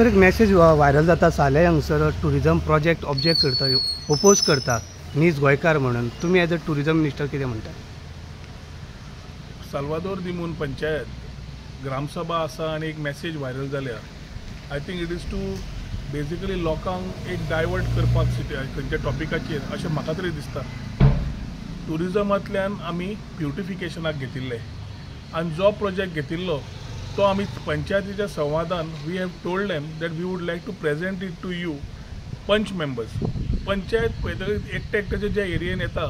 तर एक message viral जाता साले हांगसर टुरिजम प्रोजेक्ट ऑब्जेक्ट करता, ओपोज करता नीज गोंयकार म्हणून, तुमी एज अ टुरिजम मिनिस्टर कितें म्हणटा? साल्वादोर दी मून पंचायत ग्रामसभा आसा आनी एक मॅसेज व्हायरल जाल्या. I think it is to basically लोकांक एक डायवर्ट करपाक खंयच्या टॉपिकाचेर अशें म्हाका तरी दिसता. ट्युरिजमांतल्यान आमी ब्युटिफिकेशनाक घेतिल्लें आनी जो प्रोजेक्ट घेतिल्लो तो आमी पंचायतीच्या संवादान we have told them that we would like to present it to you panch members. Panchayat पळयतकीच एकटे एकट्याचे जे एरियेन येता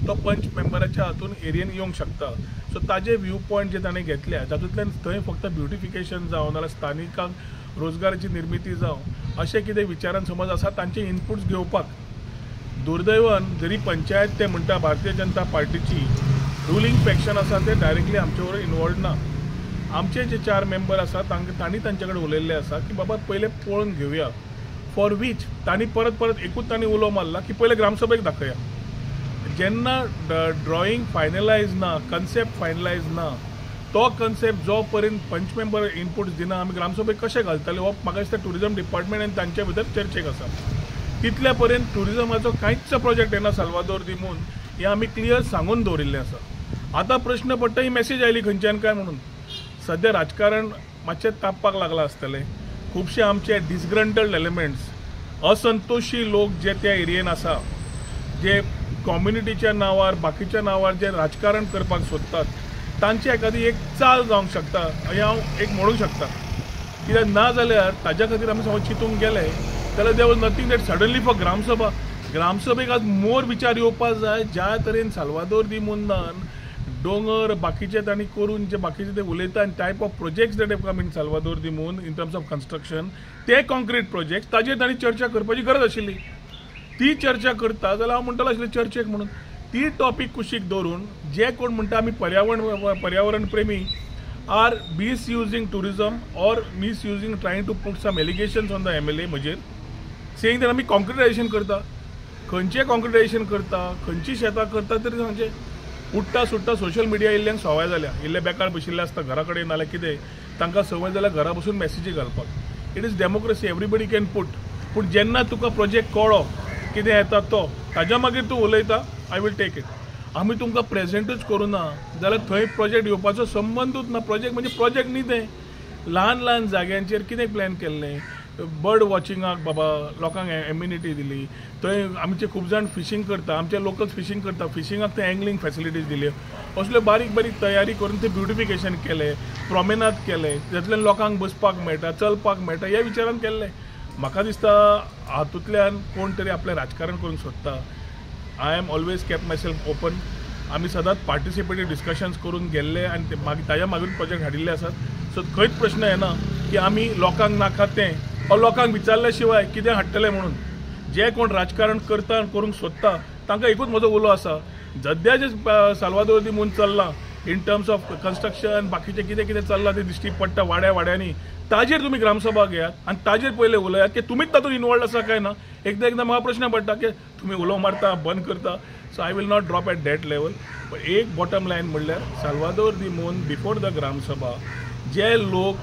तो पंच मेंबराच्या हातून एरियेन येवंक शकता. सो ताजे व्यू पॉयंट जे ताणें घेतल्या तातूंतल्यान थंय फक्त ब्युटिफिकेशन जावं नाल्यार स्थानिकांक रोजगाराची निर्मिती जावं अशें कितें विचारान समज आसा तांचे इनपुट्स घेवपाक. दुर्दैवान जरी पंचायत ते म्हणटा भारतीय जनता पार्टीची रुलींग फॅक्शन आसा ते डायरेक्टली आमचे बरोबर इनवॉल्ड ना. आमचे जे 4 मेंबर आसा तांणी तांचे कडेन उलयल्लें आसा की बाबा पयलें पळोवन घेवया, फॉर वीच तांणी परत परत एकूच तांणी उलो मारला की पयलें ग्रामसभेक दाखया. जेन्ना ड्रॉइंग फायनलायज ना, कन्सेप्ट फायनलायज ना, तो कन्सेप्ट जो पर्यंत पंच मेंबर इनपुट्स दिना आमी ग्रामसभेक कशें घालतले हो म्हाका दिसता ट्युरिजम डिपार्टमेंट आनी तांचे भितर चर्चेक आसा. तितल्या पर्यंत ट्युरिजमाचो कांयच प्रोजेक्ट येना साल्वादोर दी मून हें आमी क्लियर सांगून दवरिल्लें आसा. आतां प्रश्न पडटा ही मॅसेज आयली खंयच्यान काय म्हणून. सद्या राजकारण मातशें तापपाक लागलां आसतलें. खुबशे आमचे डिसग्रंटल्ड एलिमेंट्स, असंतोशी लोक जे त्या एरियेन आसा, जे कॉम्युनिटीच्या नांवार बाकीच्या नांवार जे राजकारण करपाक सोदतात तांची एखादी एक चाल जावंक शकता हें हांव एक म्हणूंक शकता. कित्याक ना जाल्यार ताज्या खातीर आमी समज चिंतूंक गेले जाल्यार there was nothing that suddenly for gram sabha. ग्रामसभेक आज मोर विचार येवपाक जाय ज्या तरेन साल्वादोर दी मुंदान दोंगर बाकीचे तांणी करून जे बाकीचे ते उलयता आनी type of projects that have come in Salvador de Moon in terms of construction ते कॉन्क्रीट प्रोजेक्ट्स ताजेर तांणी चर्चा करपाची गरज आशिल्ली. ती चर्चा करता जाल्यार हांव म्हणटलो आशिल्लें चर्चेक म्हणून. ती टॉपीक कुशीक दवरून जे कोण म्हणटा आमी पर्यावरण प्रेमी are misusing tourism or misusing trying to put some allegations on the MLA म्हजेर सेईंग that आमी कॉन्क्रिटायजेशन करता. खंयचें कॉन्क्रिटायजेशन करता, खंयची शेतां करता तरी सांगचें उठ्ठा सुट्टा सोशल मिडिया इल्ल्यांक संवय जाल्या, इल्ले बेकार बशिल्ले आसता घरा कडेन नाल्यार कितें तांकां संवय जाल्या घरा बसून मॅसेजी घालपाक. It is democracy, everybody can put. पूण जेन्ना तुका प्रोजेक्ट कळ्ळो कितें येता तो ताज्या मागीर तूं उलयता I will take it. आमी तुमकां प्रेजेंटूच करूं ना जाल्यार थंय प्रोजेक्ट येवपाचो संबंदूच ना. प्रोजेक्ट म्हणजे प्रोजेक्ट न्ही तें ल्हान ल्हान जाग्यांचेर कितें प्लॅन केल्लें, बर्ड वॉचिंगाक बाबा लोकांक एम्युनिटी दिली, थंय आमचे खूब जाण फिशींग करता, आमचे लोकल्स फिशींग करता, फिशिंगाक थंय एंगलिंग फॅसिलिटीज दिल्यो, असल्यो बारीक बारीक तयारी करून ते ब्युटिफिकेशन केलें, प्रोमेनाद केलें, जातल्यान लोकांक बसपाक मेळटा, चलपाक मेळटा ह्या विचारान केल्लें. म्हाका दिसता हातूंतल्यान कोण तरी आपलें राजकारण करूंक सोदता. I am always kept myself open. आमी सदांच पार्टिसिपेटीव डिस्कशन्स करून गेल्ले आनी ते मागीर ताज्या मागीर प्रोजेक्ट हाडिल्ले आसात. सो खंयच प्रश्न येना की आमी लोकांक नाका तें वा लोकांक विचारल्या शिवाय कितें हाडटलें म्हणून. जे कोण राजकारण करता आनी करूंक सोदता तांकां एकूच म्हजो उलो आसा, सद्या जे साल्वादोर दी मून चल्लां इन टर्म्स ऑफ कन्स्ट्रक्शन बाकीचें कितें कितें चल्लां तें दिश्टी पडटा वाड्या वाड्यांनी, ताजेर तुमी ग्रामसभा घेयात आनी ताजेर पयलें उलयात की तुमीच तातूंत इनवॉल्ड आसा काय ना. एकदां एकदां म्हाका प्रश्न पडटा की तुमी उलो मारता बंद करता. So I will not drop at that level. पण एक बॉटम लायन म्हणल्यार साल्वादोर दी मून बिफोर the gram sabha जे लोक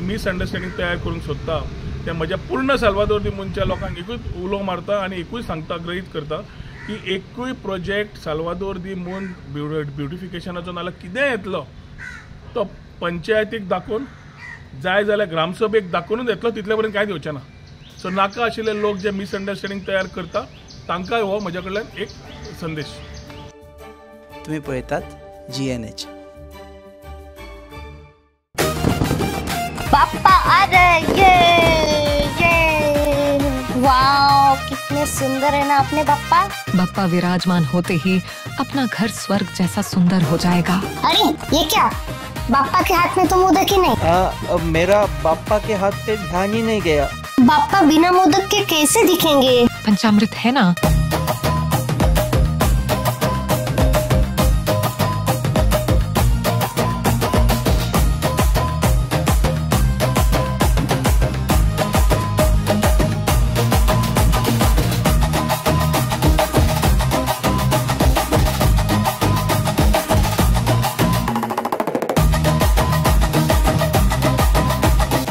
मिसअंडरस्टँडींग तयार करूंक सोदता ते म्हज्या पूर्ण साल्वादोर दी मूनच्या लोकांक एकूच उलो मारता आनी एकूच सांगता, गृहीत करता की एकूय प्रोजेक्ट साल्वादोर दी मून ब्युटिफिकेशनाचो नाल्यार कितेंय येतलो तो पंचायतीक दाखोवन जाय जाल्यार ग्रामसभेक दाखोवनूच येतलो, तितले पर्यंत कांय दिवचें ना. सो नाका आशिल्ले लोक जे मिसअंडरस्टँडींग तयार करता तांकांय हो म्हज्या कडल्यान एक संदेश. तुम्ही पळयतात GNH. पापा आ रहे, ये ये वाओ कितने सुंदर है ना अपने बप्पा. बप्पा विराजमान होते ही अपना घर स्वर्ग जैसा सुंदर हो जाएगा. अरे ये क्या, बाप्पा के हाथ में तो मोदक ही नहीं. मेरा बाप्पा के हाथ पे ध्यान ही नहीं गया. बाप्पा बिना मोदक के कैसे दिखेंगे? पंचामृत है ना.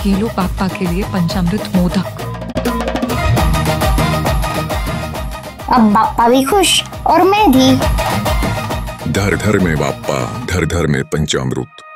ये ये लो बाप्पा के लिए पंचामृत मोदक। अब बाप्पा भी खुश और मैं भी। धर धर में बाप्पा, धर धर में पंचामृत।